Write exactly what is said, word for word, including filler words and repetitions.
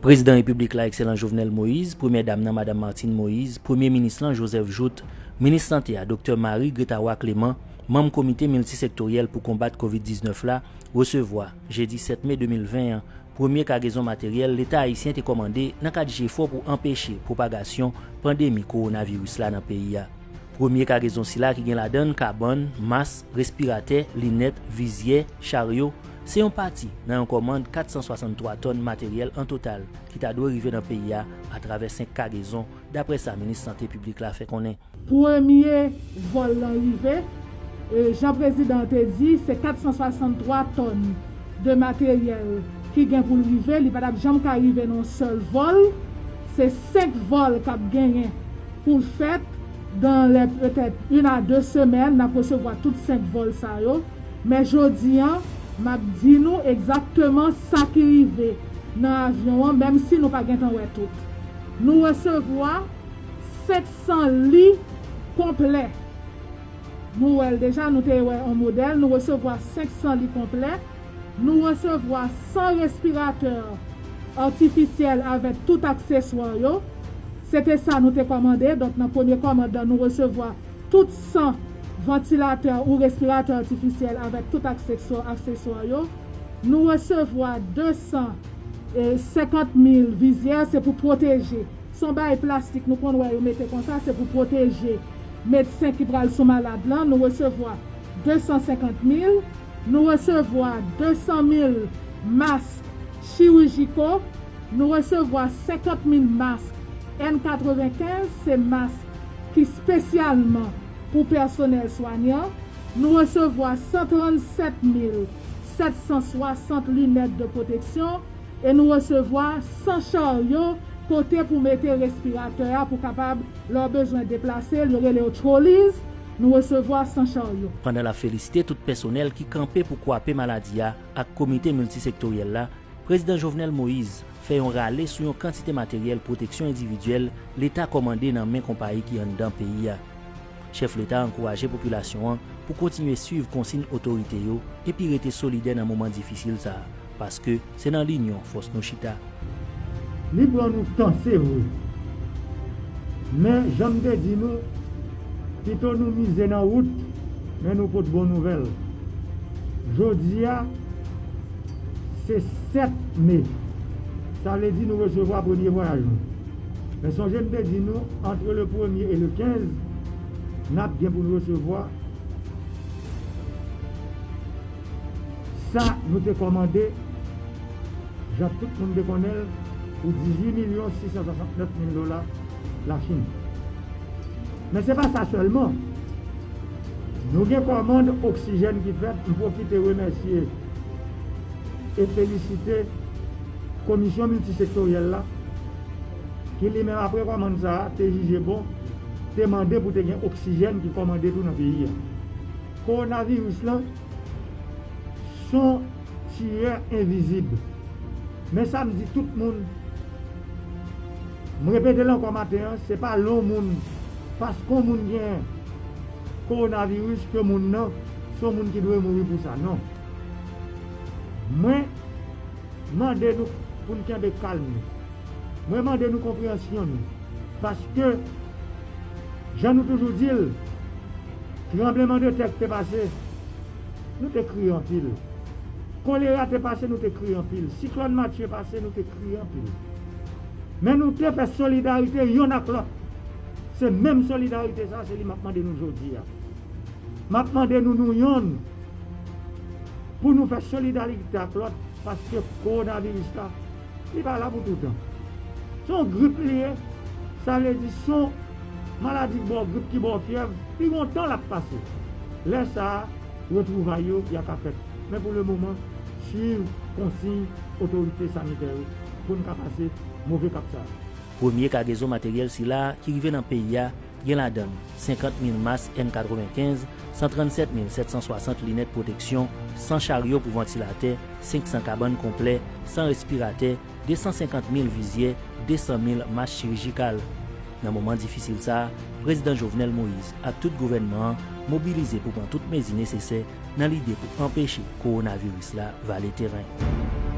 Prezidan Repiblik la, Ekselans Jovenel Moïse, Premyè Dam nan, Madanm Martine Moïse, Premye Minis lan, Joseph Jouthe, Minis Sante a, Doktè Marie Gretaroy Clément, manm Komite Miltisektoryèl pou konbat kovid diznèf la, resevwa, jedi sèt me de mil ven an, premye kagezon materyèl Leta ayisyen te kòmande nan kad jefò pou anpeche pwopagasyon pandemi kowonaviris la nan peyi a. Premye kagezon sila ki gen ladan l kabann, mas, respiratè, linèt, vizyè, charyo, se yon pati nan yon kòmand kat san swasanntwa tòn materyèl an total ki ta dwe rive nan peyi a atravè senk kagezon, daprè sa minis sante piblik la fè konnen. Premye vòl lan rive, e, jan prezidan an te di, se kat san swasanntwa tòn de materyèl ki gen pou l rive, li pa t ap janm ka rive nan yon sèl vòl. Se senk vòl k ap genyen pou l fèt. Dan lè petèt une à deux semaines, n ap resevwa tout senk vòl sa yo. Men jodi an, m ap di nou egzakteman sa ki rive nan avyon an, menm si nou pa gentan wè tout. Nou resevwa senk san li konplè. Nou wè l deja, nou te wè yon modèl, nou resevwa senk san li konplè. Nou resevwa san respiratè atifisyèl avèk tout akseswa yo. Se te sa nou te kòmande, donk nan premye kòmand lan, nou resevwa tout san vantilatè ou respiratè atifisyèl avèk tout akseswa, akseswa yo. Nou resevwa de san senkant mil vizyè, se pou pwoteje. Se yon bagay plastik nou konn wè yo mete konsa, se pou pwoteje medsen ki pral sou malad lan. Nou resevwa de san senkant mil. Nou resevwa de san mil mask chirijiko. Nou resevwa senkant mil mask N katrevenkenz, se mask ki espesyalman pou pèsonèl swanyan. Nou resevwa san trannsèt mil sèt san swasant linèt de pwoteksyon e nou resevwa san charyo kote pou mete respiratè a pou kapab, lè w bezwen deplase l, yo rele yo trolleys, nou resevwa san charyo. Pandan l ap felisite tout pèsonèl ki kanpe pou kwape maladi a ak komite miltisektoryèl la, Prezidan Jovenel Moïse fè yon rale sou yon kantite materyèl pwoteksyon endividyèl Leta kòmande nan men konpayi ki anndan peyi a. Chèf Leta ankouraje popilasyon an pou kontinye swiv konsiy otorite yo epi rete solidè nan moman difisil sa a, paske se nan linyon fòs nou chita. Li pran nou tan, se vre. Men, jan m te di nou, pito nou mize nan wout, men nou pot bon nouvèl. Jodi a, se sèt me. Sa vle di nou resevwa premye vwayaj nou. Men sonje m te di nou, antre le premye e le kenz, n ap gen pou n resevwa sa nou te kòmande, jan tout moun te konnen l, pou dizuit milyon sis san swasannnèf mil dola Lachin. Men se pa sa sèlman. Nou gen kòmand oksijèn ki fèt, m pwofite remèsye e felisite Komisyon Miltisektoryèl la, ki li menm, apre kòmand sa a, te jije bon, te mande pou te gen oksijèn ki kòmande tou nan peyi a. Kowonaviris lan, se yon tiyè envizib. Men sa m di tout moun, m repete l ankò maten an, se pa lè yon moun, paske yon moun gen kowonaviris, ke moun nan se yon moun ki dwe mouri pou sa, non. Mwen mande nou pou n kenbe kalm nou. Mwen mande nou konpreyansyon nou. Paske, jan nou toujou di l, tranblemanntè k te pase, nou te kriye anpil. Kolera te pase, nou te kriye anpil. Siklòn Matye pase, nou te kriye anpil. Men nou te fè solidarite yonn ak lòt. Se menm solidarite sa, se li m ap mande nou jodi a. M ap mande nou, nou yonn, pou nou fè solidarite ak lòt, paske kowonaviris la, li pa la pou toutan. Se yon grip li ye, sa vle di se yon maladi k ba w grip, ki ba w fyèv, li gen yon tan l ap pase. Lè sa a, retwouvay yo, y a ka fèt. Men pou le moman, swiv konsiy otorite sanitè yo pou n ka pase move kap sa a. Premye kagezon materyèl sila ki rive nan peyi a gen ladan l senkant mil mas N katrevenkenz, san trannsèt mil sèt san swasant linèt pwoteksyon, san charyo pou vantilatè, senk san kabann konplè, san respiratè, de san senkant mil vizyè, de san mil mas chirijikal. Nan moman difisil sa a, Prezidan Jovenel Moïse ak tout gouvènman an mobilize pou pran tout mezi nesesè nan lide pou anpeche kowonaviris la vale teren.